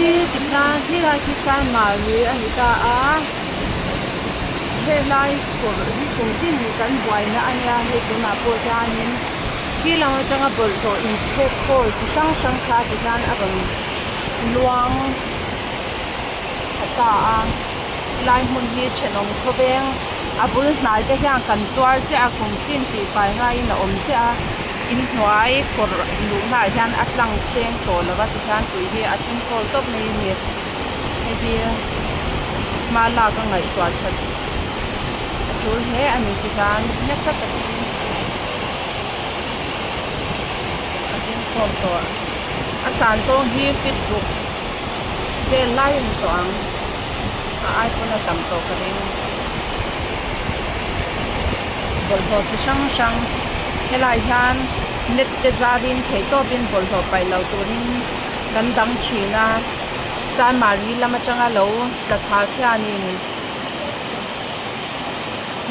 hi tikhian khilai khi chuan mahni a ni ta a helai kawr hi kum tin kan buaina a nia hei tunah pawh hianin khi lam atanga bawlhhlawh inchhek khawl chi hrang hrang kha tikhian a rawn luang thla ta a helai hmun hi thenawm khawveng a bul hnai te hian kan tuar chiah a kum tin tih fai ngaiin a awm chiah a inhnuai kawr luhna ah hian a tlang seng tawh lo va tikhian tui hi a tling khawl tawp mai a ni hei hi hma lak a ngaihtuah that a tul hle a ni tikhian nasa takin a tling khawm tawh a san zawng hi fit ruk vel lai a ni tawh ang a ai pawn a tam tawh ka ring bawlhhlawh chi hrang hrang helai hian net te zarin theihtawpin bawlhhlawh paih lo turin kan dang thin a chanmari lam atanga lo tla thla khianin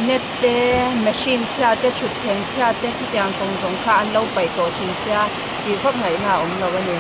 net te machine chhia te thutthleng chhia te khitiang zawng zawng kha an lo paih tawh thin sia tih vak ngaihna a awm lo a ni.